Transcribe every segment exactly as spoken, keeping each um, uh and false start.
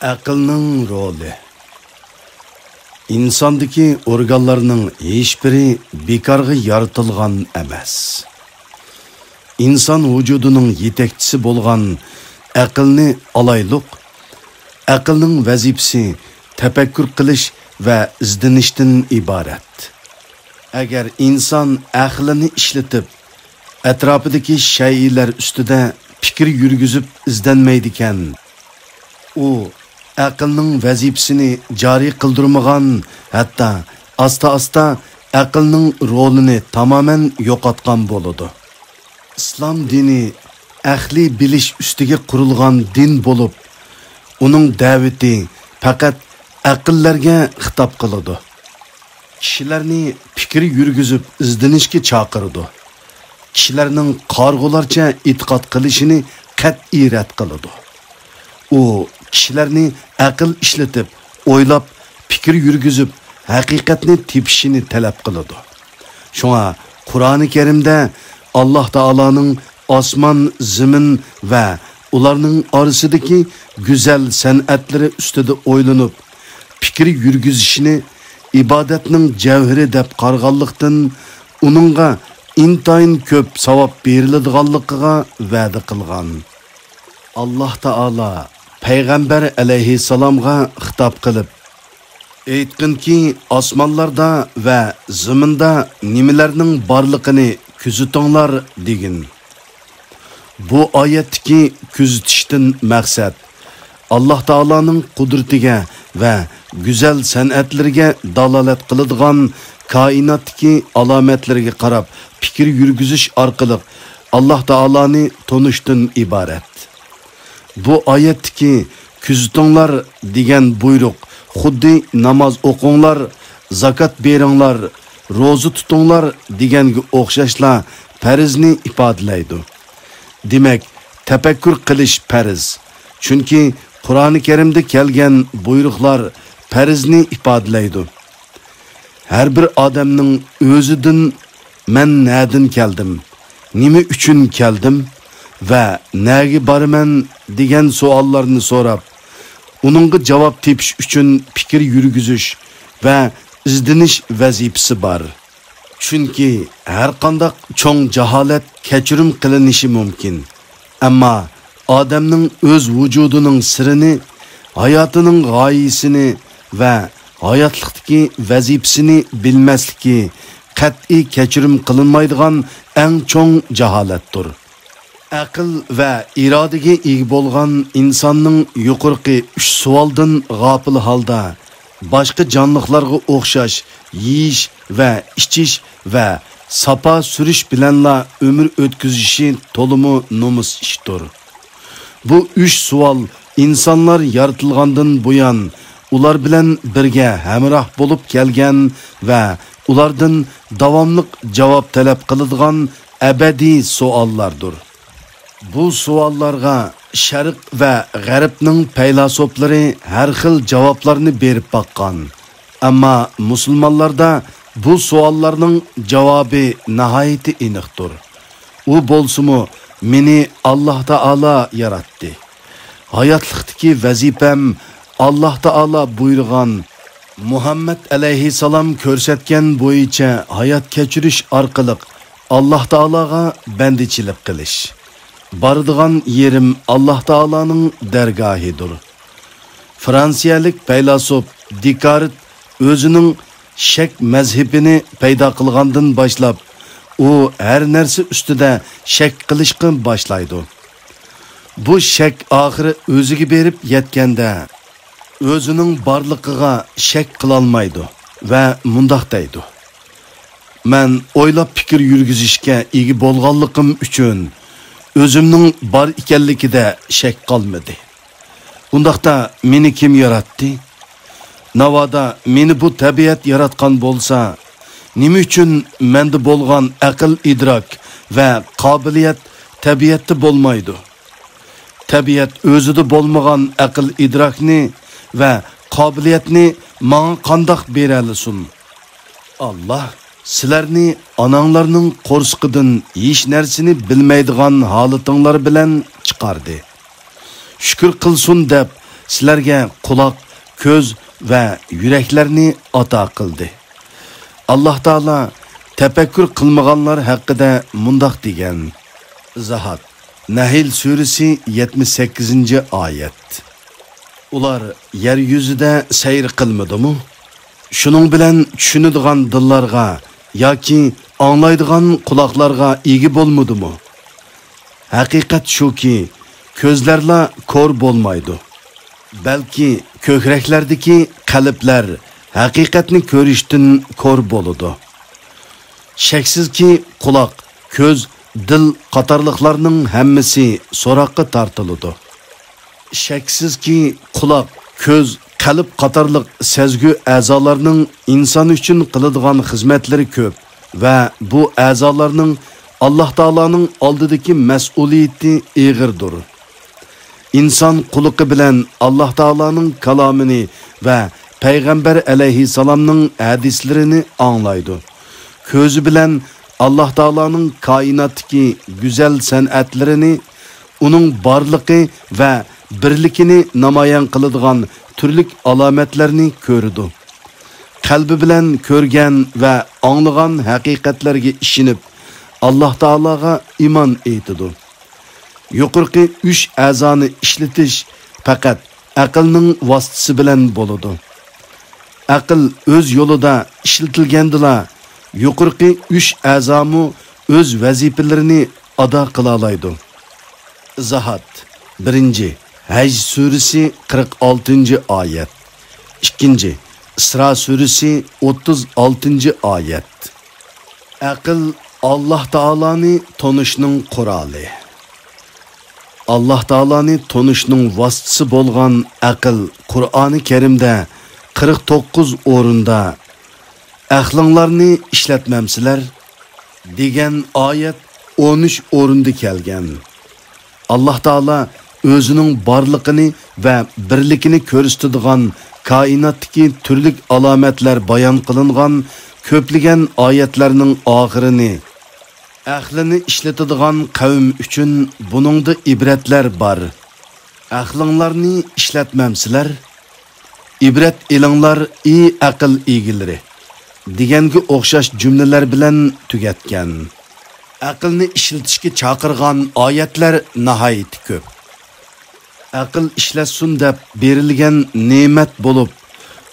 ئەقىلنىڭ رولى. ئىنساندىكى ئورگانلارنىڭ ھېچبىرى بىكارغا يارىتىلغان ئەمەس. ئىنسان ۋۇجۇدىنىڭ يېتەكچىسى بولغان ئەقىلنى ئالايلۇق، ئەقىلنىڭ ۋەزىپىسى تەپەككۇر قىلىش ۋە ئىزدىنىشتىن ئىبارەت. ئەگەر ئىنسان ئەقلىنى ئىشلىتىپ، ئەتراپىدىكى شەيئىلەر ئۈستىدە پىكىر يۈرگۈزۈپ ئىزدەنمەيدىكەن، ئۇ ئەقىلنىڭ ۋەزىپىسىنى جارى قىلدۇرمىغان، ھەتتا ئاستا-ئاستا ئەقىلنىڭ رولىنى تامامەن يوقاتقان بولىدۇ. ئىسلام دىنى ئەقلىي بىلىش ئۈستىگە قۇرۇلغان دىن بولۇپ، ئۇنىڭ دەۋىتى پەقەت ئەقىللەرگە خىتاب قىلىدۇ. كىشىلەرنى پىكىر يۈرگۈزۈپ ئىزدىنىشكە چاقىرىدۇ. كىشىلەرنىڭ قارىغۇلارچە ئېتىقاد قىلىشىنى قەتئىي رەت قىلىدۇ. ئۇ كىشىلەرنى ئەقىل ئىشلىتىپ، ئويلاپ، پىكىر يۈرگۈزۈپ، ھەقىقەتنى تېپىشىنى تەلەپ قىلىدۇ. شۇڭا قۇرئانى كەرىمدە ئاللاھ تائالانىڭ ئاسمان، زېمىن ۋە ئۇلارنىڭ ئارىسىدىكى گۈزەل سەنئەتلىرى ئۈستىدە ئويلىنىپ، پىكىر يۈرگۈزۈشىنى ئىبادەتنىڭ جەۋھىرى دەپ قارىغانلىقتىن، ئۇنىڭغا ئىنتايىن كۆپ ساۋاب بېرىلىدىغانلىقىغا ۋەدە قىلغان. ئاللاھ تائالا پەيغەمبەر ئەلەيھىسسالامغا خىتاب قىلىپ، ئېيتقىنكى، ئاسمانلاردا ۋە زېمىندا نېمىلەرنىڭ بارلىقىنى كۆزىتىڭلار، دېگىن. بۇ ئايەتتىكى كۆزىتىشتىن مەقسەت، ئاللاھ تائالانىڭ قۇدرىتىگە ۋە گۈزەل سەنئەتلىرىگە دالالەت قىلىدىغان كائىناتتىكى ئالامەتلىرىگە قاراپ پىكىر يۈرگۈزۈش ئارقىلىق ئاللاھ تائالانى تونۇشتىن ئىبارەت. بۇ ئايەتتىكى «كۆزىتىڭلار» دېگەن بۇيرۇق خۇددى «ناماز ئوقۇڭلار، زاكات بېرىڭلار، روزا تۇتۇڭلار» دېگەنگە ئوخشاشلا پەرزنى ئىپادىلەيدۇ. دېمەك، تەپەككۇر قىلىش پەرز. چۈنكى قۇرئانى كەرىمدە كەلگەن بۇيرۇقلار پەرزنى ئىپادىلەيدۇ. ھەر بىر ئادەمنىڭ ئۆزىدىن «مەن نەدىن كەلدىم؟ نېمە ئۈچۈن كەلدىم؟ ۋە نەگە بارىمەن؟» دېگەن سوئاللارنى سوراپ، ئۇنىڭغا جاۋاب تېپىش ئۈچۈن پىكىر يۈرگۈزۈش ۋە ئىزدىنىش ۋەزىپىسى بار. چۈنكى ھەرقانداق چوڭ جاھالەت كەچۈرۈم قىلىنىشى مۇمكىن. ئەمما ئادەمنىڭ ئۆز ۋۇجۇدىنىڭ سىرىنى، ھاياتىنىڭ غايىسىنى ۋە ھاياتلىقتىكى ۋەزىپىسىنى بىلمەسلىكى قەتئىي كەچۈرۈم قىلىنمايدىغان ئەڭ چوڭ جاھالەتتۇر. ئەقىل ۋە ئىرادىگە ئىگە بولغان ئىنساننىڭ يۇقىرىقى ئۈچ سوئالدىن غاپىل ھالدا، باشقا جانلىقلارغا ئوخشاش يېيىش ۋە ئىچىش ۋە ساپا سۈرۈش بىلەنلا ئۆمۈر ئۆتكۈزۈشى تولىمۇ نومۇس ئىشتۇر. بۇ ئۈچ سوئال ئىنسانلار يارىتىلغاندىن بۇيان ئۇلار بىلەن بىرگە ھەمراھ بولۇپ كەلگەن ۋە ئۇلاردىن داۋاملىق جاۋاب تەلەپ قىلىدىغان ئەبەدىي سوئاللاردۇر. بۇ سوئاللارغا شەرق ۋە غەربنىڭ پەيلاسوپلىرى ھەر خىل جاۋابلارنى بېرىپ باققان. ئەمما مۇسۇلمانلاردا بۇ سوئاللارنىڭ جاۋابى ناھايىتى ئېنىقتۇر. ئۇ بولسىمۇ، مېنى ئاللاھ تائالا ياراتتى. ھاياتلىقتىكى ۋەزىپەم ئاللاھ تائالا بۇيرۇغان، مۇھەممەد ئەلەيھىسسالام كۆرسەتكەن بويىچە ھايات كەچۈرۈش ئارقىلىق ئاللاھ تائالاغا بەندىچىلىك قىلىش. بارىدىغان يېرىم ئاللاھ تائالانىڭ دەرگاھىدۇر. فرانسىيەلىك پەيلاسوپ دېكارت ئۆزىنىڭ شەك مەزھىپىنى پەيدا قىلغاندىن باشلاپ، ئۇ ھەر نەرسە ئۈستىدە شەك قىلىشقا باشلايدۇ. بۇ شەك ئاخىرى ئۆزىگە بېرىپ يەتكەندە، ئۆزىنىڭ بارلىقىغا شەك قىلالمايدۇ ۋە مۇنداق دەيدۇ: «مەن ئويلاپ پىكىر يۈرگۈزۈشكە ئىگە بولغانلىقىم ئۈچۈن ئۆزۈمنىڭ بار ئىكەنلىكىدە شەك قالمىدى. ئۇنداقتا مېنى كىم ياراتتى؟ ناۋادا مېنى بۇ تەبىئەت ياراتقان بولسا، نېمە ئۈچۈن مەندە بولغان ئەقىل-ئىدراك ۋە قابىلىيەت تەبىئەتتە بولمايدۇ؟ تەبىئەت ئۆزىدە بولمىغان ئەقىل-ئىدراكنى ۋە قابىلىيەتنى ماڭا قانداق بېرەلىسۇن؟» ئاللاھ سىلەرنى ئاناڭلارنىڭ قورسىقىدىن ھېچ نەرسىنى بىلمەيدىغان ھالىتىڭلار بىلەن چىقاردى. شۈكۈر قىلسۇن دەپ، سىلەرگە قۇلاق، كۆز ۋە يۈرەكلەرنى ئاتا قىلدى. ئاللاھ تائالا تەپەككۇر قىلمىغانلار ھەققىدە مۇنداق دېگەن. زاھات. نەھل سۈرىسى، يەتمىش سەككىزىنچى ئايەت. ئۇلار يەر يۈزىدە سەير قىلمىدىمۇ؟ شۇنىڭ بىلەن چۈشىنىدىغان دىللارغا ياكى ئاڭلايدىغان قۇلاقلارغا ئىگە بولمىدىمۇ؟ ھەقىقەت شۇكى، كۆزلەرلا كور بولمايدۇ. بەلكى كۆكرەكلەردىكى قەلبلەر ھەقىقەتنى كۆرۈشتىن كور بولىدۇ. شەكسىزكى، قۇلاق، كۆز، دىل قاتارلىقلارنىڭ ھەممىسى سوراققا تارتىلىدۇ. شەكسىزكى، قۇلاق، كۆز، قەلب قاتارلىق سەزگۈ ئەزالارنىڭ ئىنسان ئۈچۈن قىلىدىغان خىزمەتلىرى كۆپ ۋە بۇ ئەزالارنىڭ ئاللاھ تائالانىڭ ئالدىدىكى مەسئۇلىيىتى ئېغىردۇر. ئىنسان قۇلىقى بىلەن ئاللاھ تائالانىڭ كالامىنى ۋە پەيغەمبەر ئەلەيھىسسالامنىڭ ھەدىسلىرىنى ئاڭلايدۇ. كۆزى بىلەن ئاللاھ تائالانىڭ كائىناتتىكى گۈزەل سەنئەتلىرىنى، ئۇنىڭ بارلىقى ۋە بىرلىكىنى نامايان قىلىدىغان تۈرلۈك ئالامەتلەرنى كۆرىدۇ. قەلبى بىلەن كۆرگەن ۋە ئاڭلىغان ھەقىقەتلەرگە ئىشىنىپ، ئاللاھ تائالاغا ئىمان ئېيتىدۇ. يۇقىرىقى ئۈچ ئەزانى ئىشلىتىش پەقەت ئەقىلنىڭ ۋاسىتىسى بىلەن بولىدۇ. ئەقىل ئۆز يولىدا ئىشلىتىلگەندىلا، يۇقىرىقى ئۈچ ئەزامۇ ئۆز ۋەزىپىلىرىنى ئادا قىلالايدۇ. زاھات. بىرىنچى، ھەج سۈرىسى، قىرىق ئالتىنچى ئايەت. ئىككىنچى، ئىسرا سۈرىسى، ئوتتۇز ئالتىنچى ئايەت. ئەقىل ئاللاھ تائالانى تونۇشنىڭ قورالى. ئاللاھ تائالانى تونۇشنىڭ ۋاسىتىسى بولغان ئەقىل قۇرئانى كەرىمدە قىرىق توققۇز ئورۇندا، «ئەقلىڭلارنى ئىشلەتمەمسىلەر؟» دېگەن ئايەت ئون ئۈچ ئورۇندا كەلگەن. ئاللاھ تائالا ئۆزىنىڭ بارلىقىنى ۋە بىرلىكىنى كۆرسىتىدىغان، كائىناتتىكى تۈرلۈك ئالامەتلەر بايان قىلىنغان كۆپلىگەن ئايەتلەرنىڭ ئاخىرىنى، «ئەقلىنى ئىشلىتىدىغان قەۋم ئۈچۈن بۇنىڭدا ئىبرەتلەر بار. ئەقلىڭلارنى ئىشلەتمەمسىلەر؟ ئىبرەت ئېلىڭلار، ئى ئەقىل ئىگىلىرى» دېگەنگە ئوخشاش جۈملىلەر بىلەن تۈگەتكەن. ئەقىلنى ئىشلىتىشكە چاقىرغان ئايەتلەر ناھايىتى كۆپ. ئەقىل ئىشلەتسۇن دەپ بېرىلگەن نېمەت بولۇپ،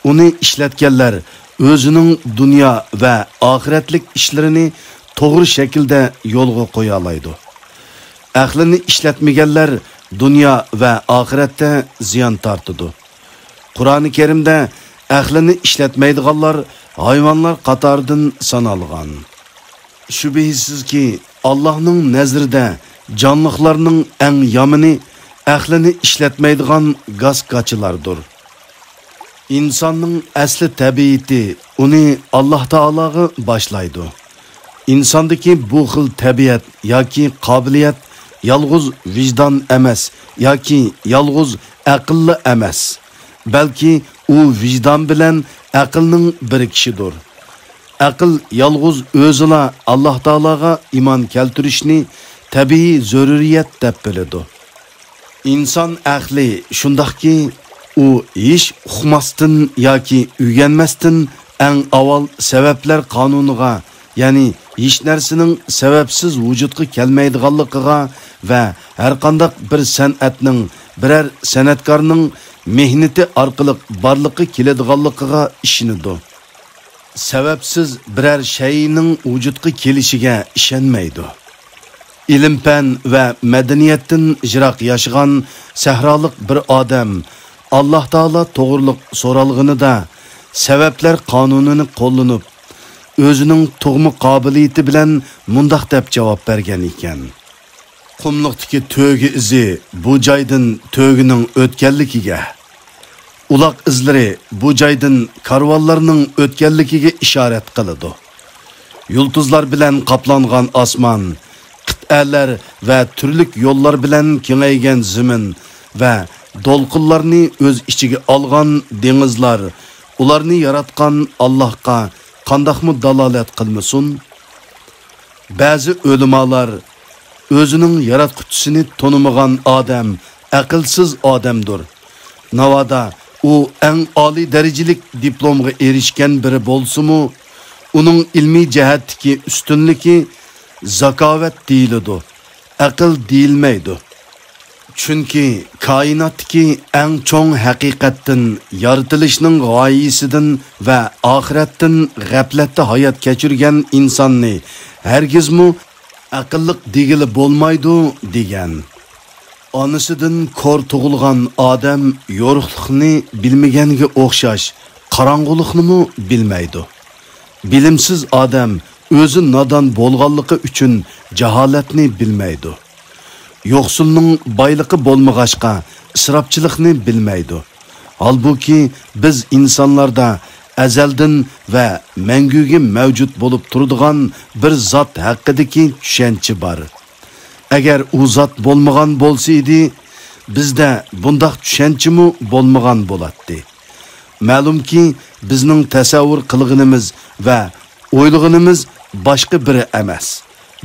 ئۇنى ئىشلەتكەنلەر ئۆزىنىڭ دۇنيا ۋە ئاخىرەتلىك ئىشلىرىنى توغرا شەكىلدە يولغا قويالايدۇ. ئەقلىنى ئىشلەتمىگەنلەر دۇنيا ۋە ئاخىرەتتە زىيان تارتىدۇ. قۇرئانى كەرىمدە ئەقلىنى ئىشلەتمەيدىغانلار ھايۋانلار قاتارىدىن سانالغان. شۈبھىسىزكى، ئاللاھنىڭ نەزىرىدە جانلىقلارنىڭ ئەڭ يامىنى ئەقلىنى ئىشلەتمەيدىغان گاس-گاچىلاردۇر. ئىنساننىڭ ئەسلى تەبىئىتى ئۇنى ئاللاھ تائالاغا باشلايدۇ. ئىنساندىكى بۇ خىل تەبىئەت ياكى قابىلىيەت يالغۇز ۋىجدان ئەمەس ياكى يالغۇز ئەقىللا ئەمەس، بەلكى ئۇ ۋىجدان بىلەن ئەقىلنىڭ بىرىكىشىدۇر. ئەقىل يالغۇز ئۆزىلا ئاللاھ تائالاغا ئىمان كەلتۈرۈشنى تەبىئىي زۆرۈرىيەت دەپ بىلىدۇ. ئىنسان ئەقلى شۇنداقكى، ئۇ ھېچ ئۇقماستىن ياكى ئۆگەنمەستىن ئەڭ ئاۋۋال سەۋەبلەر قانۇنىغا، يەنى ھېچ نەرسىنىڭ سەۋەبسىز ۋۇجۇدقا كەلمەيدىغانلىقىغا ۋە ھەرقانداق بىر سەنئەتنىڭ، بىرەر سەنئەتكارنىڭ مېھنىتى ئارقىلىق بارلىققا كېلىدىغانلىقىغا ئىشىنىدۇ. سەۋەبسىز بىرەر شەيئىنىڭ ۋۇجۇدقا كېلىشىگە ئىشەنمەيدۇ. ئىلىم-پەن ۋە مەدەنىيەتتىن يىراق ياشىغان سەھرالىق بىر ئادەم ئاللاھ تائالا توغرۇلۇق سورالغىنىدا سەۋەبلەر قانۇنىنى قوللىنىپ، ئۆزىنىڭ تۇغما قابىلىيىتى بىلەن مۇنداق دەپ جاۋاب بەرگەن ئىكەن. قۇملۇقتىكى تۆگە ئىزى بۇ جايدىن تۆگىنىڭ ئۆتكەنلىكىگە، ئۇلاق ئىزلىرى بۇ جايدىن كارۋانلارنىڭ ئۆتكەنلىكىگە ئىشارەت قىلىدۇ. يۇلتۇزلار بىلەن قاپلانغان ئاسمان، قىتئەلەر ۋە تۈرلۈك يوللار بىلەن كېڭەيگەن زېمىن ۋە دولقۇنلارنى ئۆز ئىچىگە ئالغان دېڭىزلار، ئۇلارنى ياراتقان ئاللاھقا قانداقمۇ دالالەت قىلمىسۇن؟ بەزى ئۆلىمالار، ئۆزىنىڭ ياراتقۇچىسىنى تونۇمىغان ئادەم ئەقىلسىز ئادەمدۇر. ناۋادا ئۇ ئەڭ ئالىي دەرىجىلىك دىپلومغا ئېرىشكەن بىرى بولسىمۇ، ئۇنىڭ ئىلمىي جەھەتتىكى ئۈستۈنلۈكى زاكاۋەت دېيىلىدۇ، ئەقىل دېيىلمەيدۇ. چۈنكى كائىناتتىكى ئەڭ چوڭ ھەقىقەتتىن، يارىتىلىشنىڭ غايىسىدىن ۋە ئاخىرەتتىن غەپلەتتە ھايات كەچۈرگەن ئىنساننى ھەرگىزمۇ ئەقىللىق دېگىلى بولمايدۇ، دېگەن. ئانىسىدىن كور تۇغۇلغان ئادەم يورۇقلۇقنى بىلمىگەنگە ئوخشاش، قاراڭغۇلۇقنىمۇ بىلمەيدۇ. بىلىمسىز ئادەم ئۆزى نادان بولغانلىقى ئۈچۈن جاھالەتنى بىلمەيدۇ. يوقسۇلنىڭ بايلىقى بولمىغاچقا، ئىسراپچىلىقنى بىلمەيدۇ. ھالبۇكى، بىز ئىنسانلاردا ئەزەلدىن ۋە مەڭگۈگە مەۋجۇت بولۇپ تۇرىدىغان بىر زات ھەققىدىكى چۈشەنچە بار. ئەگەر ئۇ زات بولمىغان بولسا ئىدى، بىزدە بۇنداق چۈشەنچىمۇ بولمىغان بولاتتى. مەلۇمكى، بىزنىڭ تەسەۋۋۇر قىلغىنىمىز ۋە ئويلىغىنىمىز باشقا بىرى ئەمەس،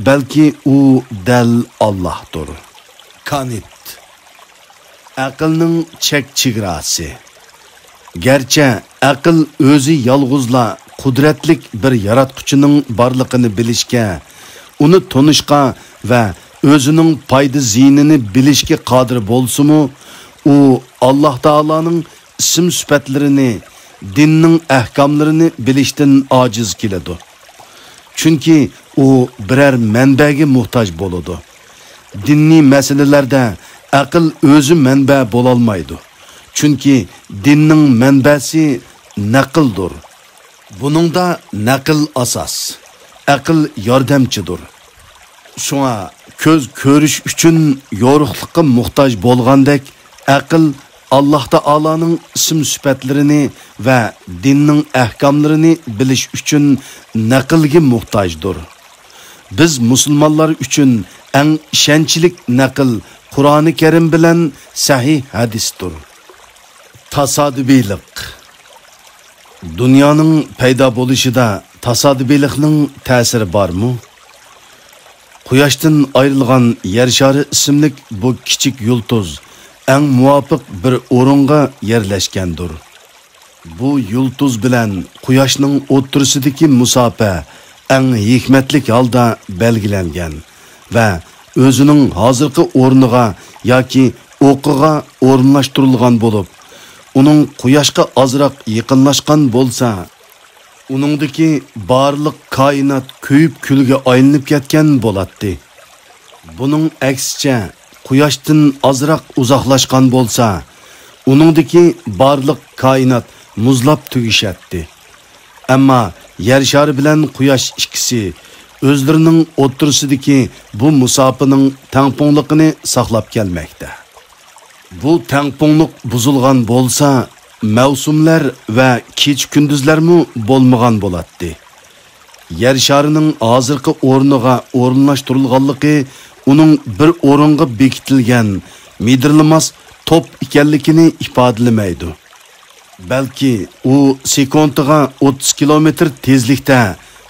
بەلكى ئۇ دەل ئاللاھتۇر. كانت. ئەقىلنىڭ چەك چېگراسى. گەرچە ئەقىل ئۆزى يالغۇزلا قۇدرەتلىك بىر ياراتقۇچىنىڭ بارلىقىنى بىلىشكە، ئۇنى تونۇشقا ۋە ئۆزىنىڭ پايدا زىيىنىنى بىلىشكە قادىر بولسىمۇ، ئۇ ئاللاھ تائالانىڭ ئىسىم سۈپەتلىرىنى، دىننىڭ ئەھكاملىرىنى بىلىشتىن ئاجىز كېلىدۇ. چۈنكى ئۇ بىرەر مەنبەگە موھتاج بولىدۇ. دىنىي مەسىلىلەردە ئەقىل ئۆزى مەنبە بولالمايدۇ. چۈنكى دىننىڭ مەنبەسى نەقىلدۇر. بۇنىڭدا نەقىل ئاساس، ئەقىل ياردەمچىدۇر. شۇڭا كۆز كۆرۈش ئۈچۈن يورۇقلۇققا موھتاج بولغاندەك، ئەقىل ئاللاھ تائالانىڭ ئىسىم سۈپەتلىرىنى ۋە دىننىڭ ئەھكاملىرىنى بىلىش ئۈچۈن نەقىلگە موھتاجدۇر. بىز مۇسۇلمانلار ئۈچۈن ئەڭ ئىشەنچلىك نەقىل قۇرئانى كەرىم بىلەن سەھىھ ھەدىستۇر. تاسادىپىيلىق. دۇنيانىڭ پەيدا بولۇشىدا تاسادىپىيلىقنىڭ تەسىرى بارمۇ؟ قۇياشتىن ئايرىلغان يەر شارى ئىسىملىك بۇ كىچىك يۇلتۇز ئەڭ مۇۋاپىق بىر ئورۇنغا يەرلەشكەندۇر. بۇ يۇلتۇز بىلەن قۇياشنىڭ ئوتتۇرىسىدىكى مۇساپە ئەڭ ھېكمەتلىك ھالدا بەلگىلەنگەن ۋە ئۆزىنىڭ ھازىرقى ئورنىغا ياكى ئوقىغا ئورۇنلاشتۇرۇلغان بولۇپ، ئۇنىڭ قۇياشقا ئازراق يېقىنلاشقان بولسا، ئۇنىڭدىكى بارلىق كائىنات كۆيۈپ كۈلگە ئايلىنىپ كەتكەن بولاتتى. بۇنىڭ ئەكسىچە، قۇياشتىن ئازراق ئۇزاقلاشقان بولسا، ئۇنىڭدىكى بارلىق كائىنات مۇزلاپ تۈگىشەتتى. ئەمما يەر شارى بىلەن قۇياش ئىككىسى ئۆزلىرىنىڭ ئوتتۇرىسىدىكى بۇ مۇساپىنىڭ تەڭپۇڭلۇقىنى ساقلاپ كەلمەكتە. بۇ تەڭپۇڭلۇق بۇزۇلغان بولسا، مەۋسۇملەر ۋە كېچە-كۈندۈزلەرمۇ بولمىغان بولاتتى. يەر شارىنىڭ ھازىرقى ئورنىغا ئورۇنلاشتۇرۇلغانلىقى ئۇنىڭ بىر ئورۇنغا بېكىتىلگەن مىدىرلىماس توپ ئىكەنلىكىنى ئىپادىلىمەيدۇ. بەلكى ئۇ سېكۇنتىغا ئوتتۇز كىلومېتىر تېزلىكتە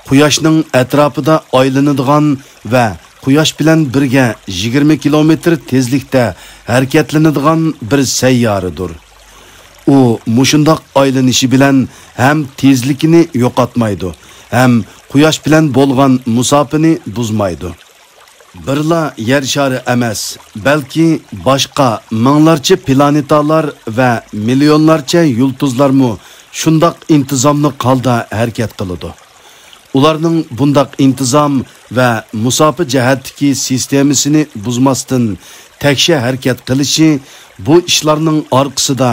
قۇياشنىڭ ئەتراپىدا ئايلىنىدىغان ۋە قۇياش بىلەن بىرگە يىگىرمە كىلومېتىر تېزلىكتە ھەرىكەتلىنىدىغان بىر سەييارىدۇر. ئۇ مۇشۇنداق ئايلىنىشى بىلەن ھەم تېزلىكىنى يوقاتمايدۇ، ھەم قۇياش بىلەن بولغان مۇساپىنى بۇزمايدۇ. بىرلا يەر شارى ئەمەس، بەلكى باشقا مىڭلارچە پلانېتالار ۋە مىليونلارچە يۇلتۇزلارمۇ شۇنداق ئىنتىزاملىق ھالدا ھەرىكەت قىلىدۇ. ئۇلارنىڭ بۇنداق ئىنتىزام ۋە مۇساپە جەھەتتىكى سىستېمىسىنى بۇزماستىن تەكشى ھەرىكەت قىلىشى بۇ ئىشلارنىڭ ئارقىسىدا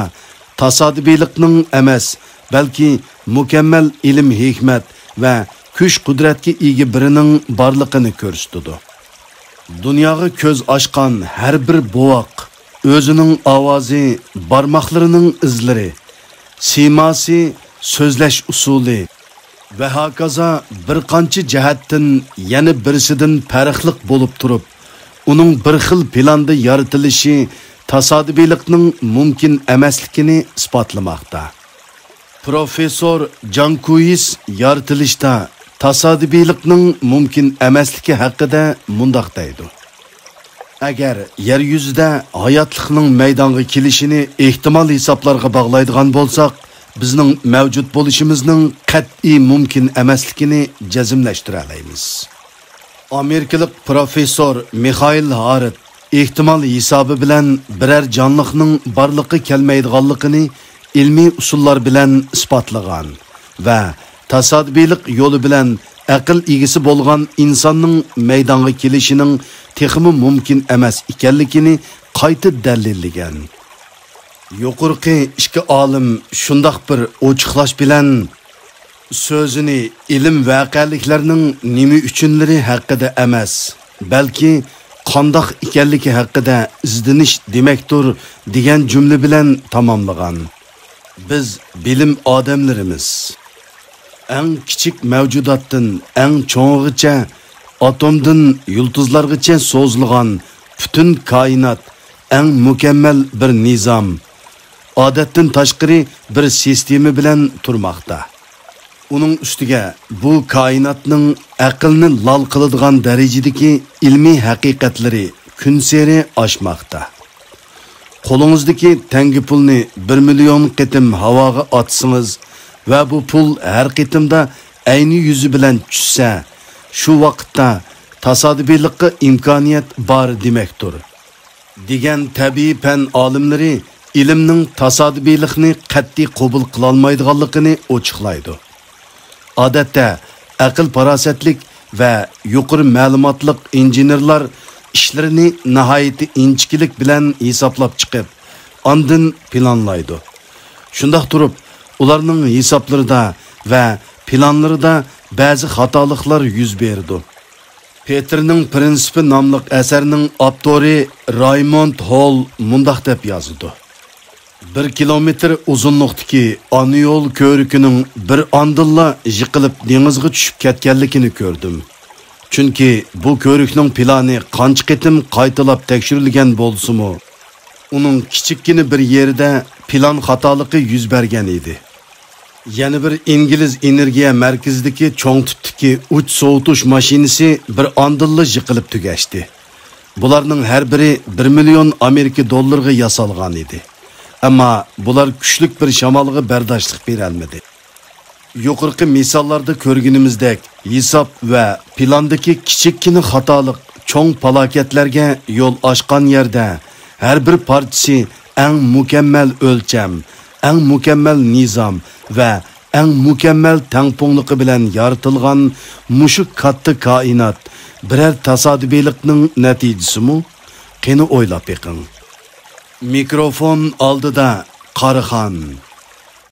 تاسادىپىيلىقنىڭ ئەمەس، بەلكى مۇكەممەل ئىلىم-ھېكمەت ۋە كۈچ-قۇدرەتكە ئىگە بىرىنىڭ بارلىقىنى كۆرسىتىدۇ. دۇنياغا كۆز ئاچقان ھەر بىر بوۋاق ئۆزىنىڭ ئاۋازى، بارماقلىرىنىڭ ئىزلىرى، سىيماسى، سۆزلەش ئۇسۇلى ۋە ھاكازا بىر قانچە جەھەتتىن يەنە بىرسىدىن پەرقلىق بولۇپ تۇرۇپ، ئۇنىڭ بىر خىل پىلاندا يارىتىلىشى تاسادىپىيلىقنىڭ مۇمكىن ئەمەسلىكىنى ئىسپاتلىماقتا. پروفېسسور جانكويىس يارىتىلىشتا تاسادىپىيلىقنىڭ مۇمكىن ئەمەسلىكى ھەققىدە مۇنداق دەيدۇ: ئەگەر يەر يۈزىدە ھاياتلىقنىڭ مەيدانغا كېلىشىنى ئېھتىمال ھېسابلارغا باغلايدىغان بولساق، بىزنىڭ مەۋجۇت بولۇشىمىزنىڭ قەتئىي مۇمكىن ئەمەسلىكىنى جەزملەشتۈرەلەيمىز. ئامېرىكىلىق پروفېسسور مىخائىل ھارت ئېھتىمال ھېسابى بىلەن بىرەر جانلىقنىڭ بارلىققا كەلمەيدىغانلىقىنى ئىلمىي ئۇسۇللار بىلەن ئىسپاتلىغان ۋە تاسادىپىيلىق يولى بىلەن ئەقىل ئىگىسى بولغان ئىنساننىڭ مەيدانغا كېلىشىنىڭ تېخىمۇ مۇمكىن ئەمەس ئىكەنلىكىنى قايتا دەلىللىگەن. يۇقىرىقى ئىككى ئالىم شۇنداق بىر ئوچۇقلاش بىلەن سۆزىنى ئىلىم ۋەقەلىكلەرنىڭ نېمە ئۈچۈنلىرى ھەققىدە ئەمەس، بەلكى قانداق ئىكەنلىكى ھەققىدە ئىزدىنىش دېمەكتۇر، دېگەن جۈملە بىلەن تاماملىغان. بىز بىلىم ئادەملىرىمىز. ئەڭ كىچىك مەۋجۇداتتىن ئەڭ چوڭىغىچە، ئاتومدىن يۇلتۇزلارغىچە سوزۇلغان پۈتۈن كائىنات ئەڭ مۇكەممەل بىر نىزام، ئادەتتىن تاشقىرى بىر سىستېما بىلەن تۇرماقتا. ئۇنىڭ ئۈستىگە بۇ كائىناتنىڭ ئەقىلنى لال قىلىدىغان دەرىجىدىكى ئىلمىي ھەقىقەتلىرى كۈنسېرى ئاشماقتا. قولىڭىزدىكى تەڭگە پۇلنى بىر مىليون قېتىم ھاۋاغا ئاتسىڭىز ۋە بۇ پۇل ھەر قېتىمدا ئەينى يۈزى بىلەن چۈشسە، شۇ ۋاقىتتا تاسادىپىيلىققا ئىمكانىيەت بار دېمەكتۇر، دېگەن تەبىئىي پەن ئالىملىرى ئىلىمنىڭ تاسادىپىيلىقنى قەتئىي قوبۇل قىلالمايدىغانلىقىنى ئوچۇقلايدۇ. ئادەتتە، ئەقىل-پاراسەتلىك ۋە يۇقىرى مەلۇماتلىق ئىنژېنېرلار ئىشلىرىنى ناھايىتى ئىنچىكىلىك بىلەن ھېسابلاپ چىقىپ، ئاندىن پىلانلايدۇ. شۇنداق تۇرۇپ، ئۇلارنىڭ ھېسابلىرىدا ۋە پىلانلىرىدا بەزى خاتالىقلار يۈز بېرىدۇ. پېتىرنىڭ پىرىنسىپى ناملىق ئەسەرنىڭ ئاپتورى رايموند ھول مۇنداق دەپ يازىدۇ: بىر كىلومېتىر ئۇزۇنلۇقتىكى ئانىيول كۆۋرۈكىنىڭ بىر ئاندىنلا يىقىلىپ دېڭىزغا چۈشۈپ كەتكەنلىكىنى كۆردۈم. چۈنكى بۇ كۆۋرۈكنىڭ پىلانى قانچە قېتىم قايتىلاپ تەكشۈرۈلگەن بولسىمۇ، ئۇنىڭ كىچىككىنە بىر يېرىدە پىلان خاتالىقى يۈز بەرگەن ئىدى. يەنە بىر ئىنگلىز ئېنېرگىيە مەركىزىدىكى چوڭ تىپتىكى ئۇچ سوۋۇتۇش ماشىنىسى بىر ئاندىنلا يىقىلىپ تۈگەشتى. بۇلارنىڭ ھەر بىرى بىر مىليون ئامېرىكا دوللىرىغا ياسالغان ئىدى. ئەمما بۇلار كۈچلۈك بىر شامالغا بەرداشلىق بېرەلمىدى. يۇقىرىقى مىساللاردا كۆرگىنىمىزدەك، ھېساب ۋە پىلاندىكى كىچىككىنە خاتالىق چوڭ پالاكەتلەرگە يول ئاچقان يەردە، ھەر بىر پارچىسى ئەڭ مۇكەممەل ئۆلچەم، ئەڭ مۇكەممەل نىزام ۋە ئەڭ مۇكەممەل تەڭپۇڭلۇقى بىلەن يارىتىلغان مۇشۇ كاتتا كائىنات بىرەر تاسادىپىيلىقنىڭ نەتىجىسىمۇ؟ قېنى ئويلاپ بېقىڭ. مىكروفون ئالدىدا قارىخان.